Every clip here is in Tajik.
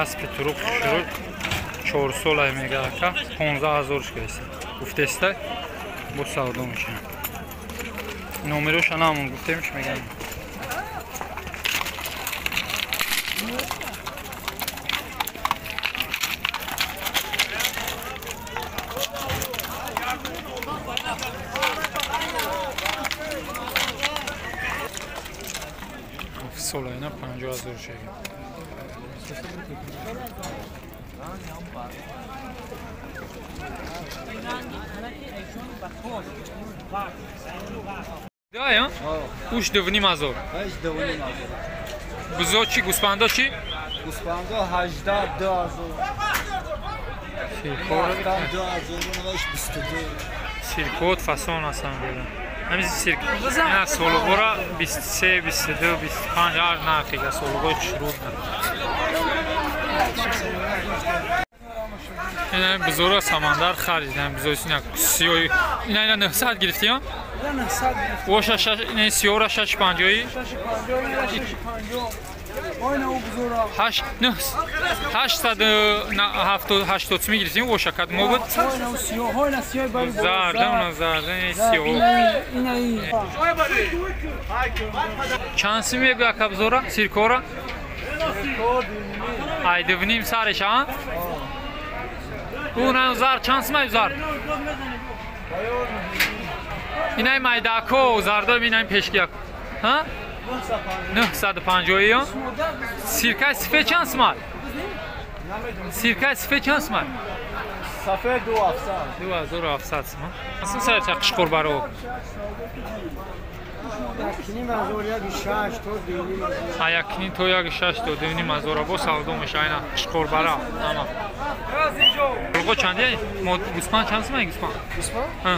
Аспи туруқ шуруқ 4 сола мега ака 15 000 шкайса. Гуфтеста бо савдо мешавад. Номероша намон гуфтемш меган. Сола ина 50 000 шега. Да, я? Уш 2,5 ҳазор. 2,5 ҳазор. Бузо чӣ, гӯспандо чӣ? Гӯспандо 18 2 ҳазор. Сиркот 2 ҳазор, 22. Сиркот фасон асан буда. Ҳамин сирк. Ина солуғора 23, 22, 25 ҳар нархига солуғои шурӯъ. Ина бузора самандар харидам, бузои сина сиёи. Ина ина 900 гирифтӣ, ё? 900 гирифтӣ. Оша шаш, ина сиёра 650. 650, 650. Ойна у бузора. 8 9 870 сум гирифтим, оша кад мо буд? Ойна у сиё, ойна сиёи бар. Зарда, уна зарда, ин сиё. Ина ин. Чанд сум мегӯ ака бузора? Сиркора? Ай 2,5 сареш, а? Унан зар чанд сум зар? Инай майдако зардо инай пешкияк. Ҳа? 950 ё? Сиркаи сифед чанд сум? Сиркаи сифед чанд сум? Сафед 2700. 2700 сум. Сум сар қишқур баро. 1,5 ҳазор, 1,6 то 2,5 ҳазор. А 1,5 то 1,6 то 2,5 ҳазор бо савдо меша ина қишқур бара. Ама. Рӯго чанде? Мо гӯспанд чанд сум гӯспанд? Гӯспанд? Ҳа.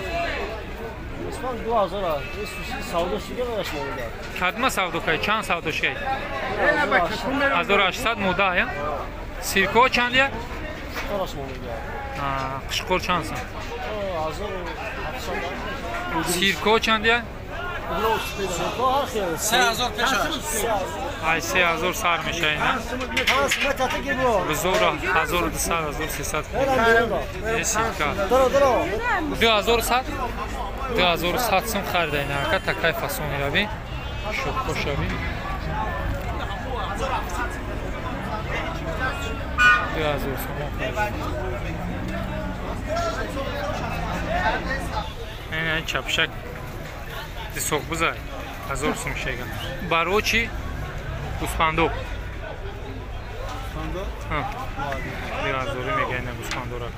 Гӯспанд 2000 аст. Савдо шуга бараш мода. Кадма савдо кай? Чанд савдо шугай? 1800 мода, я? Сирко чанд я? Бараш мода. А, қишқур чанд сум? 1700. Сирко чанд я? 3000 пеш. Ай 3000 сар меша ина. Бузора 1200, 1300. Сирка. 2100. 2100 сум харида ина ака такай фасони раби. Шоқо шаби. 2000 сум харида. Ина чапшак дисоқ бузай. 1000 сум шега. Баро чӣ? Гӯспандо. Гӯспандо? Ҳа. 2000 мега ина гӯспандора.